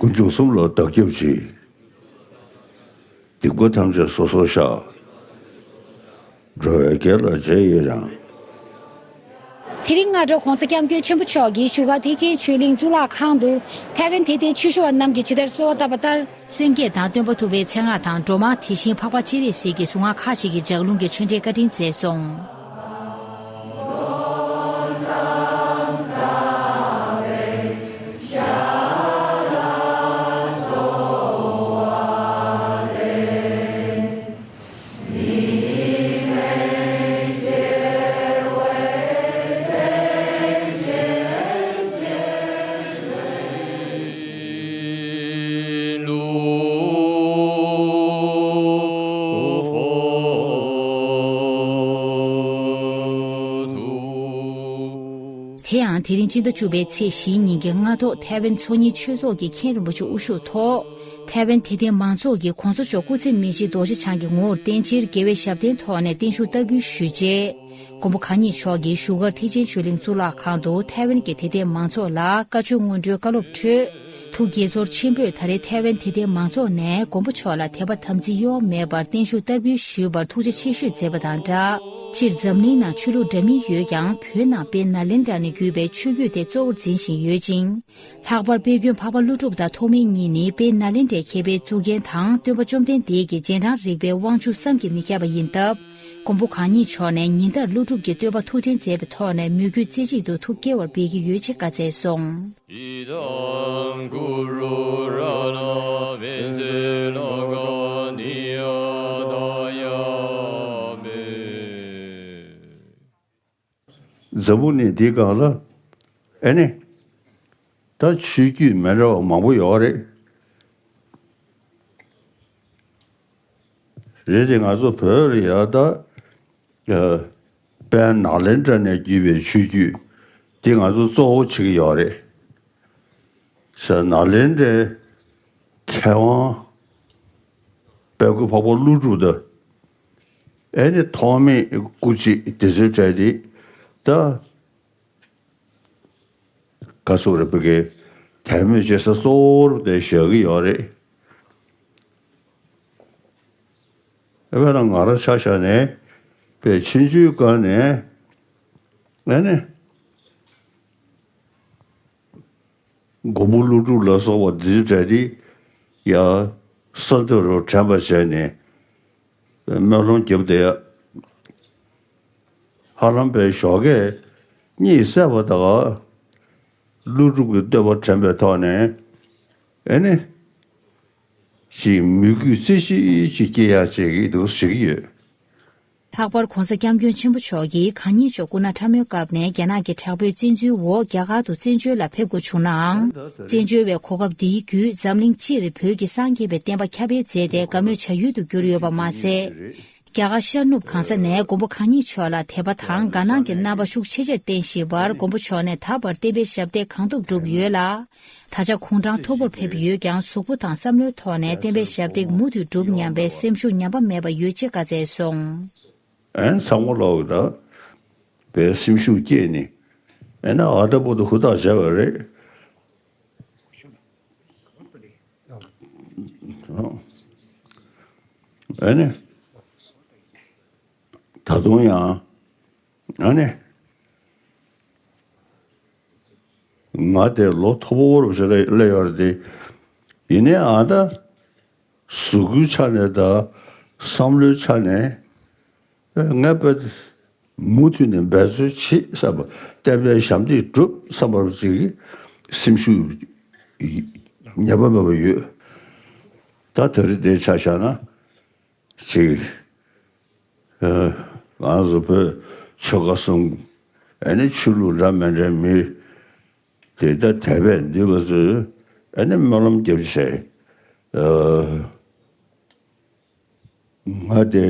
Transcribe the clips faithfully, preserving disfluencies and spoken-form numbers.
དཀོན་མཆོག་གསུམ་ལ་བདག་སྐྱབས་མཆི། སྡིག་པ་ཐམས་ཅད་སོ་སོར་བཤགས། འགྲོ་བའི་དགེ་ལ་རྗེས་ཡི་རང་། དེ་རིང་སྔ་དྲོ་༸གོང་ས་༸སྐྱབས་མགོན་ཆེན་པོ་མཆོག་གིས་བཞུགས་སྒར་ཐེག་ཆེན་ཆོས་གླིང་གཙུག་ལག་ཁང་དུ་ཐའེ་ཝན་དད་ལྡན་ཆོས་ཞུ་བ་རྣམས་ཀྱིས་ཇི་ལྟར་གསོལ་བ་བཏབ་པ་ལྟར། སེམས་བསྐྱེད་དང་སྟོན་པ་ཐུབ་པའི་མཚན་སྔགས་དང་སྒྲོལ་མ་དེ་བཞིན་འཕགས་པ་སྤྱན་རས་གཟིགས་ཀྱི་གཟུངས་སྔགས་ཁག་ཅིག་གི་ལྗགས་ལུང་གི་ཆོས་འབྲེལ་བཀའ་དྲིན་སྩལ་སོང་། དེ་ཡང་དེ་རིང་སྤྱི་ཟླ་བཅུ་པའི་ཚེས་བཞིའི་ཉིན་གྱི་སྔ་དྲོ་ཐའེ་ཝན་མཚོ་གཉིས་ཆོས་ཚོགས་ཀྱི་མཁན་རིན་པོ་ཆེ་དབུ་བཞུགས་ཐོག་ཐའེ་ཝན་དད་ལྡན་མང་ཚོགས་ཀྱིས་གོང་ས་མཆོག་སྐུ་ཚེ་མི་ཤིགས་རྡོ་རྗེ་འཆང་གི་ངོ་བོར་བརྟེན་ཕྱིར་རྒྱལ་བའི་ཞབས་བརྟན་ཐོག་ནས་བརྟན་བཞུགས་བསྟར་འབུལ་ཞུས་རྗེས། མགོན་པོ་གང་ཉིད་མཆོག་གིས་བཞུགས་སྒར་ཐེག་ཆེན་ཆོས་གླིང་གཙུག་ལག་ཁང་དུ་ཐའེ་ཝན་གྱི་དད་ལྡན་མང་ཚོགས་ལ་བཀའ་ཆོས་སྔོན་འགྲོའི་བཀའ་སློབ་ཁྲོད། ཐུགས་དགྱེས་ཚོར་ཆེན་པོས་ད་རེས་ཐའེ་ཝན་དད་ལྡན་མང་ཚོགས་ནས་མགོན་པོ་མཆོག་ལ་དད་པ་དམ་ཚིག་གཡོ་བ་མེད་པར་བརྟན་བཞུགས་བསྟར་འབུལ་ཞུས་པར་ཐུགས་རྗེ་ཆེ་ཞུས་མཛད་པ་དང་སྦྲགས། སྤྱིར་འཛམ་གླིང་ནང་ཆོས་ལུགས་འདྲ་མིན་ཡོད་ཀྱང་བོད་ནང་དཔལ་ནཱ་ལེནྡྲ་ནས་བརྒྱུད་པའི་ཆོས་བརྒྱུད་དེ་གཙོ་བོར་འཛིན་བཞིན་ཡོད་ཅིང་། ལྷག་པར་དཔལ་མགོན་འཕགས་པ་ཀླུ་སྒྲུབ་དང་ཐོགས་མེད་གཉིས་ནི་དཔལ་ནཱ་ལེནྡྲའི་མཁས་པའི་གཙུག་རྒྱན་དང་སྟོན་པ་བཅོམ་ལྡན་འདས་ཀྱི་རྗེས་འབྲང་རིག་པའི་དབང་ཕྱུག་བསམ་གྱིས་མི་ཁྱབ་པ་ཡིན་སྟབས། མགོན་པོ་གང་ཉིད་མཆོག་ནས་ཉིན་ལྟར་ཀླུ་སྒྲུབ་ཀྱི་བསྟོད་པ་ཐུགས་འཕྲིན་མཛད་པའི་ཐོག་ནས་མོས་གུས་རྩེ་གཅིག་ཏུ་ཐུགས་དགྱེས་པར་འབད་ཀྱི་ཡོད་ཅེས་བཀའ་སྩལ་སོང་། ཨི་དཾ་གུ་རུ་རཏྣ་བི་ཛི་ལོ་ཀ་ནི་ཡ་ཐ་ཡ་མེ། འཛམ་བུ་གླིང་འདིའི་སྒང་ལ་ཨེ་ནི། ད་ཆོས་བརྒྱུད་མི་འདྲ་བ་མང་པོ་ཡོད་རེད། རེད་དེ་ང་ཚོ་བོད་ལ་ཡ་ད། ཨ། དཔལ་ནཱ་ལེནྡྲ་ནས་བརྒྱུད་པའི་ཆོས་བརྒྱུད་འདི་ང་ཚོ་གཙོ་བོ་བྱེད་ཀྱི་ཡོད་རེད། ས་ནཱ་ལེནྡྲའི་མཁས་དབང་དཔལ་མགོན་འཕགས་པ་ཀླུ་སྒྲུབ་དང་། ཨེ་ནི་ཐོགས་མེད་སྐུ་མཆེད་དེ་ཚོའི་གྲས་དེ་ད། ག་སོགས་རེ་བོད་ཀྱི་དད་མོས་བྱེད་ས་གཙོ་བོར་དེ་བཞག་གི་ཡོད་རེད། ཨ་བས་ན་ང་རང་ཆ་བཞག་ནས་པའི་ཆུང་ཆུང་སྒང་ནས་ཨ་ནི་མགོན་པོ་ཀླུ་སྒྲུབ་ལ་སོགས་པ་འདིའི་གྲས་དེ་ཡ་གསར་གཏོད་རུ་དྲན་པ་བྱས་ནས། སྨོན་ལམ་རྒྱབ་བསྡད་ཡ། ཧ་ལམ་པའི་ཞོགས་ཀས་གཉིད་སད་པ་དང་། ཀླུ་སྒྲུབ་ཀྱི་བསྟོད་པ་དྲན་པའི་ཐོག་ནས་ཨེ་ནི། ཅིག་མོས་གུས་རྩེ་གཅིག་ཅིག་སྐྱེ་ཡ་བྱེད་ཀྱི་འདུག་ཟེར་གྱི་ཡོད། ལྷག་པར་༸གོང་ས་༸སྐྱབས་མགོན་ཆེན་པོ་མཆོག་གིས་གང་ཉིད་མཆོག་སྐུ་ན་ཕྲ་མོའི་སྐབས་ནས་རྒྱ་ནག་གི་དྲག་པོའི་བཙན་འཛུལ་འོག་རྒྱ་གར་དུ་བཙན་བྱོལ་ལ་ཕེབས་དགོས་བྱུང་ནའང་། བཙན་བྱོལ་བའི་གོ་སྐབས་འདིའི་བརྒྱུད་འཛམ་གླིང་སྤྱིར་བོད་ཀྱི་སངས་རྒྱས་པའི་བསྟན་པ་ཁྱབ་སྤེལ་མཛད་དེ་དགའ་མོས་བྱ་ཡུལ་དུ་གྱུར་ཡོད་པ་མ་ཟད། རྒྱ་གར་ཤར་ནུབ་གང་ས་ནས་མགོན་པོ་གང་ཉིད་མཆོག་ལ་དད་པ་དང་དགའ་སྣང་གི་རྣམ་པ་ཤུགས་ཆེ་ཆེར་བསྟན་བཞིན་པར་མགོན་པོ་མཆོག་ནས་ད་བར་བསྟན་པའི་ཞབས་འདེགས་གང་ཐུབ་བསྒྲུབས་ཡོད་ལ། ད་ཆ་དགུང་གྲངས་མཐོ་པོར་ཕེབས་ཡོད་ཀྱང་གཟུགས་པོ་དང་བསམ་བློའི་ཐོག་ནས་བསྟན་པའི་ཞབས་འདེགས་མུ་མཐུད་བསྒྲུབ་སྙམ་པའི་སེམས་ཤུགས་ཉམས་པ་མེད་པ་ཡོད་ཅེས་བཀའ་སྩལ་སོང་། ཨན་ཚང་མ་ལོག་གི་ད། བའི་སེམས་ཤུགས་སྐྱེས་ནས། ཨེ་ན་ཨ་ད་པོ་ཏི་ཧུར་ཐག་བྱས་པ་རེད། ཨེ་ནི། ད་དུང་ཡང་། ཨ་ནི། ང་དེ་ལོ་མཐོ་པོ་རུ་ཞིག་སླེབས་ཡོད་རེད་དེ། ཡིན་ནའི་ཨ་ད། གཟུགས་པོའི་ཆ་ནས་དང་བསམ་བློའི་ཆ་ནས་ངས་དཔེ་མུ་མཐུད་ནས་འབད་རྩོལ་བྱེད་བསམ་པ། བསྟན་པའི་ཞབས་འདེགས་སྒྲུབ་བསམ་པ་ཅིག་སེམས་ཤུགས་ཉམས་པ་མེད་པ་ཡོད། ད་དེ་རིང་འདིའི་ཆ་བཞག་ན་ཅིག་ང་ཚོ་བོད་ཆོལ་ཁ་གསུམ་ཨ་ནི་ཆོས་ལུགས་འདྲ་མི་འདྲའི་མི། དེ་ལྟར་དད་པས་འདུས་པ་ཚོས་ཨ་ནི་སྨོན་ལམ་རྒྱབ་བྱས། ང་དེ་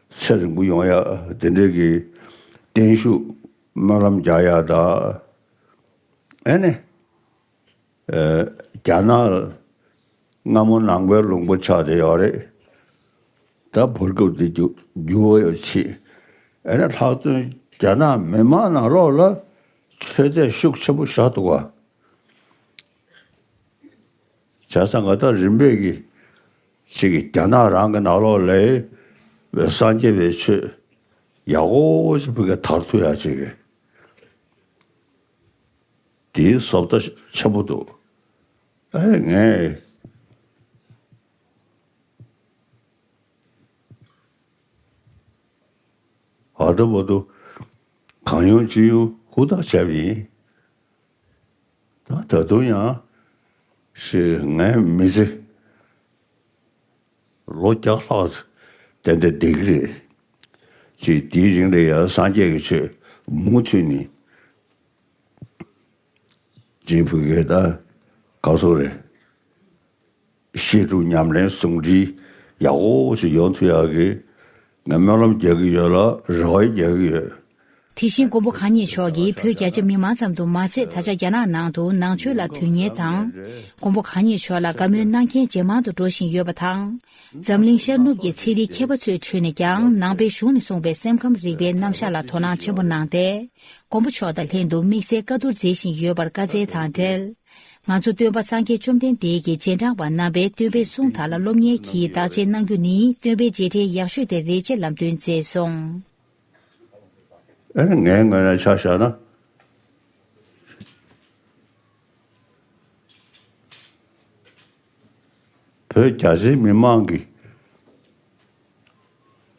ཚེ་རིང་པོ་ཡོང་ཡ་དེ་འདྲའི་གི་བརྟན་བཞུགས་སྨོན་ལམ་རྒྱག་ཡ་ད། ཨ་ནི། རྒྱ་ནག་སྔ་མོ་ནང་པའི་ལུང་པ་ཆགས་བསྡད་ཡོད་རེད། ད་བར་སྐབས་འདི་འགྱུར་འགྱུར་བ་ཡོད་ཆེ། ཨ་ནི་ལྷག་དོན་རྒྱ་ནག་མི་མང་ནང་ལོགས་ལ་ཆོས་དད་ཤུགས་ཆེན་པོ་བཞག་འདུག་བ། བྱས་ཙང་ང་ད་རིམ་པས་ཀྱི་ཅིག་གི་རྒྱ་ནག་རང་གི་ནང་ལོགས་ལ་སངས་རྒྱས་པའི་ཆོས་ཡག་པོ་ཞིག་ཕ་གིར་དར་ཐུབ་ཡག་ཅིག་གི་དེའི་བཟོ་ལྟ་ཆེན་པོ་འདུག་ཨེ་ངས། ཨ་ད་བར་དུ་གང་ཡོང་ཅི་ཡོང་ཧུར་ཐག་བྱས་པ་ཡིན། ད་ད་དུང་ཡང་ཞེས་ངའི་མི་ཚེ་ལོ་བརྒྱ་ལྷག་ཏན་ཏན་བསྡད་ཀྱི་རེད། ཅེས་དེའི་རིང་ལ་ཡང་སངས་རྒྱས་ཀྱི་ཆོས་མུ་མཐུད་ནས་ཅེས་བུ་གས་ད་ག་སོ་རེད། བཤད་སྒྲུབ་ཉམས་ལེན་ཟུང་འབྲེལ་ཡག་པོ་ཞིག་ཡོང་ཐུབ་ཡག་གི་ངས་སྨོན་ལམ་རྒྱག་གི་ཡོད་ལ་རེ་བ་རྒྱག་གི་ཡོད། དེ་བཞིན་མགོན་པོ་གང་ཉིད་མཆོག་གིས་བོད་རྒྱ་ཆེ་མི་མང་ཙམ་དུ་མ་ཟད། ད་ཆ་རྒྱ་ནག་ནང་དུ་ནང་ཆོས་ལ་དོན་གཉེར་དང་། མགོན་པོ་གང་ཉིད་མཆོག་ལ་བཀའ་མོལ་གནང་མཁན་ཇེ་མང་དུ་འགྲོ་བཞིན་ཡོད་པ་དང་། འཛམ་གླིང་ཤར་ནུབ་ཀྱི་ཚན་རིག་མཁས་པ་ཚོའི་ཁྲོད་ནས་ཀྱང་ནང་པའི་གཞུང་ནས་གསུངས་པའི་སེམས་ཁམས་རིག་པའི་རྣམ་གཞག་ལ་དོ་སྣང་ཆེན་པོ་གནང་སྟེ། མགོན་པོ་མཆོག་དང་ལྷན་དུ་དམིགས་བསལ་བཀའ་བསྡུར་མཛད་བཞིན་ཡོད་པར་བཀའ་སྩལ་དང་འབྲེལ། ང་ཚོ་སྟོན་པ་སངས་རྒྱས་བཅོམ་ལྡན་འདས་ཀྱི་རྗེས་འབྲང་བ་རྣམ་པས་སྟོན་པའི་གསུང་དག་ལ་སློབ་གཉེར་གྱིས་བདག་གཅེས་གནང་རྒྱུ་ནི་སྟོན་པའི་རྗེས་དྲན་ཡག་ཤོས་དེ་རེད་ཅེས་ལམ་སྟོན་མཛད་སོང་། ཨེ་ངའི་ངོས་ནས་ཆ་བཞག་ན། བོད་རྒྱ་ཆེའི་མི་མང་གི་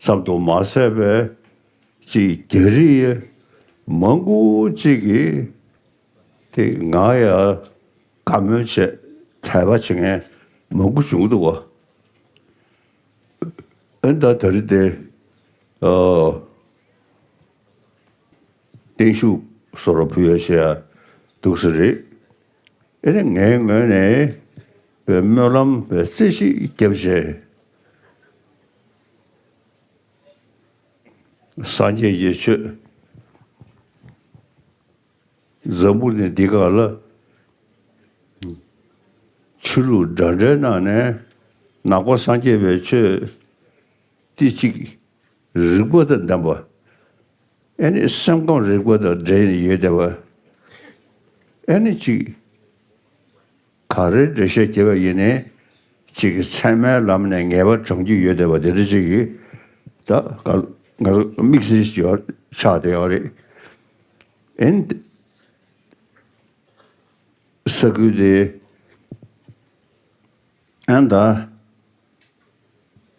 ཙམ་དུ་མ་ཟད་པའི་ཅིག་རྒྱ་རིགས་མང་པོ་ཅིག་གིས་དེ་ང་ཡ་བཀའ་མོལ་བྱས་དད་པ་བྱེད་མཁན་མང་པོ་བྱུང་འདུག་བ། ཨ་ནི་ད་ད་རེས་དེ་ཨ་བརྟན་བཞུགས་སོགས་ལ་ཕུལ་ཡ་བྱེད་ཡ་འདུག་ས་རེད། ཨེ་ནས་ངའི་ངོས་ནས་བའི་སྨོན་ལམ་བའི་རྩེ་གཅིག་བརྒྱབ་བྱས། སངས་རྒྱས་ཀྱི་ཆོས་འཛམ་བུ་གླིང་འདི་སྒང་ལ་ཆོས་ལུགས་འདྲ་འདྲའི་ནང་ནས་ནང་པ་སངས་རྒྱས་པའི་ཆོས་ཏི་གཅིག་རིག་པ་དང་ལྡན་པ། ཨེ་ནི་སེམས་ཁམས་རིག་པ་དང་འབྲེལ་ནས་ཡོད་བསྡད་པ། ཨེ་ནི་གཅིག་ག་རེ་འགྲེལ་བཤད་བྱས་པ་ཡིན་ནའི་གཅིག་གི་ཚད་མའི་ལམ་ནས་ངེས་པ་དྲང་རྒྱུ་ཡོད་བསྡད་པ་དེ་འདྲ་གཅིག་གིས་ད་ག་ང་ཚོ་དམིགས་བསལ་ཞིག་ཡོད་ཆགས་བསྡད་ཡོད་རེད། ཨེ་ནི་ས་ཁུལ་དེ་ཨན་ད།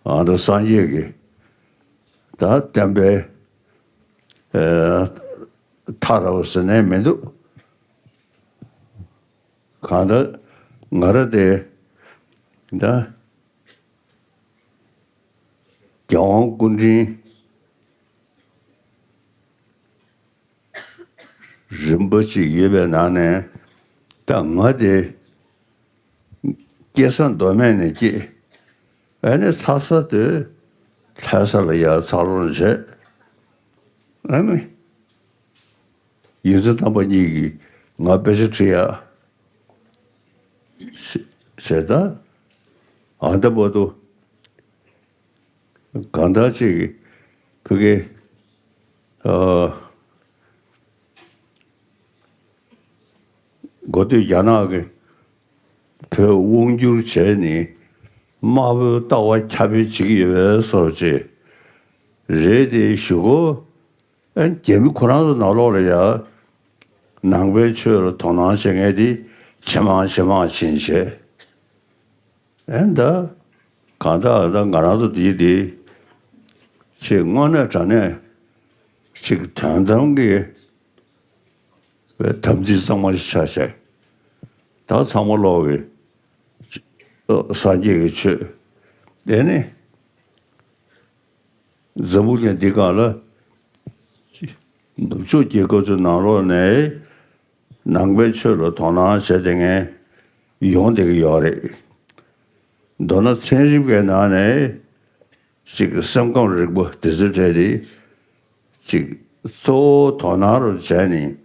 ཨ་ད་སངས་རྒྱས་ཀྱི་ད་བསྟན་པའི་ཨ་མཐའ་ར་བ་ཟེར་ནས་མི་འདུག་གང་ལྟར་ང་ར་དེ་ད་རྒྱལ་དབང་སྐུ་ཕྲེང་རིམ་པ་ཅིག་ཡོད་པའི་ནང་ནས་ད་ང་དེ་སྐྱེས་ས་མདོ་སྨད་ནས་སྐྱེས། ཨ་ནི་ཚ་ས་དེ་ལྷ་ས་ལ་ཡར་འཚར་ལོངས་བྱས། ཨ་ནི་ཡིག་ཚང་རྣམ་པ་གཉིས་ཀྱིས་ང་དཔེ་ཆ་ཁྲིད་ཡ་བྱས། ད་ཨ་ད་བར་དུ་གང་ལྟར་ཅིག་ཕ་གི་ཨ་འགོ་སྟོད་རྒྱ་ནག་གི་བོད་དབང་བསྒྱུར་བྱས་ནས་དམར་པོའི་ལྟ་བ་ཁྱབ་སྤེལ་བྱེད་ཀྱི་ཡོད་པའི་བཟོ་ཅིག་རེད་དེ་གཞུག་གུ་ཨ་རྒྱ་མི་ཁོ་རང་ཚོ་ནང་ལོགས་ལ་ཡ་ནང་པའི་ཆོས་ལ་དོ་སྣང་བྱེད་མཁན་དེ་ཇེ་མང་ཇེ་མང་ཕྱིན་བྱས། ཨེ་ད་གང་ལྟར་ད་ང་རང་ཚོ་འདིའི་འདི་ཅིག་དངོས་གནས་དྲང་གནས་ཅིག་དོན་དམ་གྱི་དམ་ཚིག་གཙང་མ་ཞིག་ཆགས་བྱས། ད་ཚང་མ་ལོག་གི་སངས་རྒྱས་ཀྱི་ཆོས་དེ་ནི་འཛམ་བུ་གླིང་འདི་སྒང་ལ་ནུབ་ཕྱོགས་རྒྱལ་ཁབ་ཚོའི་ནང་ལོགས་ནས་ནང་པའི་ཆོས་ལ་དོ་སྣང་བྱས་བསྡད་མཁན་ཡོང་བསྡད་ཀྱི་ཡོད་རེད། མདོར་ན་ཚན་རིག་པའི་ནང་ནས་ཅིག་སེམས་ཁམས་རིག་པ་དེ་ཚོའི་གྲས་དེ་ཅིག་གཙོ་བོ་དོ་སྣང་རུ་བྱས་ནས་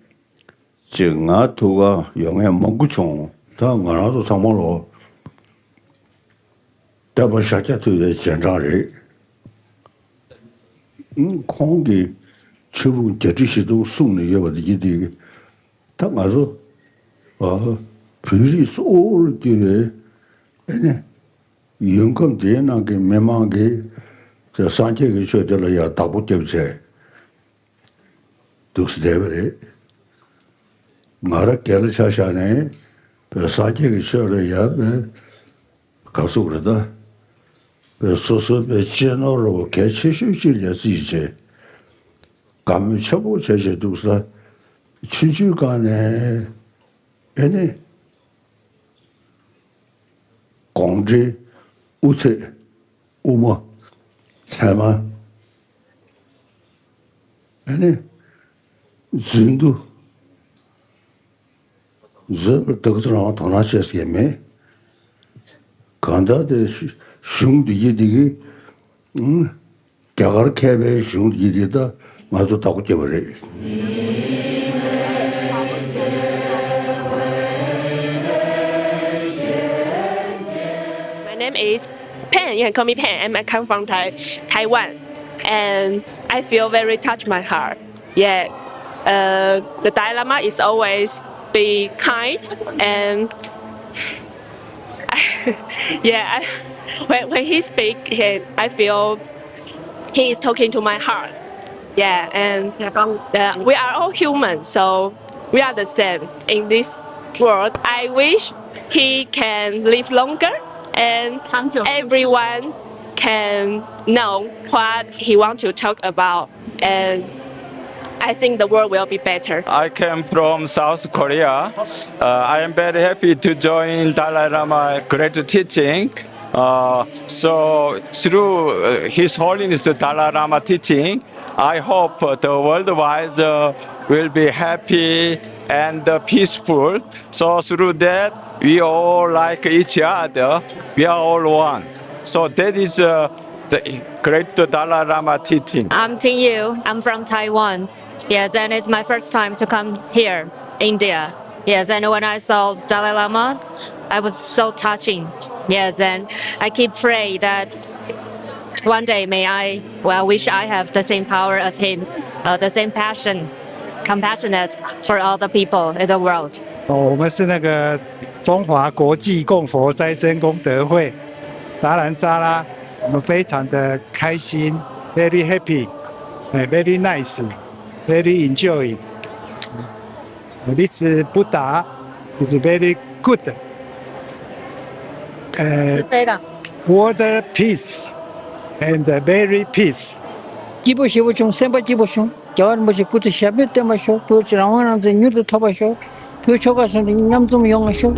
ཅིག་ང་ཐུག་ག་ཡོང་མཁན་མང་པོ་བྱུང་། ད་ང་རང་ཚོ་ཚང་མ་ལོ་སྟོན་པ་ཤཱཀྱ་ཐུབ་པའི་རྗེས་འབྲང་རེད། ཁོང་གིས་ཆོས་ཕུང་བརྒྱད་ཁྲི་བཞི་སྟོང་གསུངས་ནས་ཡོད་པ་དེ་གྱིས་དེ་ད་ང་ཚོ་ཨ་བོད་རིགས་གཙོ་བོར་གྱུར་པའི་ ཨེ་ནི། ཡུལ་ཁམས་དེའི་ནང་གི་མི་མང་གིས་དེ་སངས་རྒྱས་ཀྱི་ཆོས་དེ་ལ་ཡང་བདག་པོ་རྒྱབ་བྱས་འདུག་སེ་བསྡད་པ་རེད། ང་རང་སྒེར་ལ་ཆ་བཞག་ནས་པའི་སངས་རྒྱས་ཀྱི་ཆོས་ལ་ཡང་པའི་ག་ཟེར་དགོས་རེད་ད། པའི་སོ་སོའི་པའི་གཅེས་ནོར་རོ་གལ་ཆེ་ཤོས་ཅིག་ལ་བརྩིས་བྱས་དགའ་མོས་ཆེན་པོ་བྱས་བྱས་འདུག་ས། ཆུང་ཆུང་སྒང་ནས་ཨེ་ནི། གོང་འདྲི། དབུ་ཚད། དབུ་མ། ཚད་མ། ཨ་ནི། རྫུན་བསྡུ། རྫུན་ལ་ཏོག་ཙམ་རང་དོ་སྣང་བྱེད་ས་ཡང་མེད། གང་ལྟར་དེ་གཞུང་འདི་གི་འདི་གི་ཨང་། རྒྱ་གར་མཁས་པའི་གཞུང་འདི་འདི་ད་ང་ཚོ་བདག་པོ་བརྒྱབ་པ་རེད། My name is Pen. You can call me Pen, and I come from Tai- Taiwan. And I feel very touched my heart. Yeah. Uh, the Dalai Lama is always be kind and yeah, I, when, when he speak, he, I feel he is talking to my heart. Yeah, and uh, we are all human, so we are the same in this world. I wish he can live longer and everyone can know what he wants to talk about. And I think the world will be better. I came from South Korea. Uh, I am very happy to join Dalai Lama great teaching. Uh, so through uh, His Holiness the Dalai Lama teaching, I hope uh, the worldwide uh, will be happy and uh, peaceful. So through that, we all like each other. We are all one. So that is uh, the great Dalai Lama teaching. I'm Ting Yu. I'm from Taiwan. Yes, and it's my first time to come here, India. Yes, and when I saw Dalai Lama, I was so touching. Yes, and I keep pray that one day may I, well, wish I have the same power as him, uh, the same passion, compassionate for all the people in the world. 哦，我们是那个中华国际供佛斋僧功德会，达兰萨拉，我们非常的开心，very happy，哎，very nice，very enjoy。This Buddha is very good. Uh, world peace and very peace. སྐྱིད་པོ་ཞེ་པོ་བྱུང་། སེམས་པ་སྐྱིད་པོ་བྱུང་། རྒྱལ་བ་རིན་པོ་ཆེ་སྐུ་ཚེ་ཞབས་པད་བརྟན་པར་ཤོག་བོད་ཀྱི་རང་དབང་རང་བཙན་མྱུར་དུ་ཐོབ་པར་ཤོག་བོད་ཆོལ་ཁ་གསུམ་དུ་མཉམ་འཛོམས་ཡོང་བར་ཤོག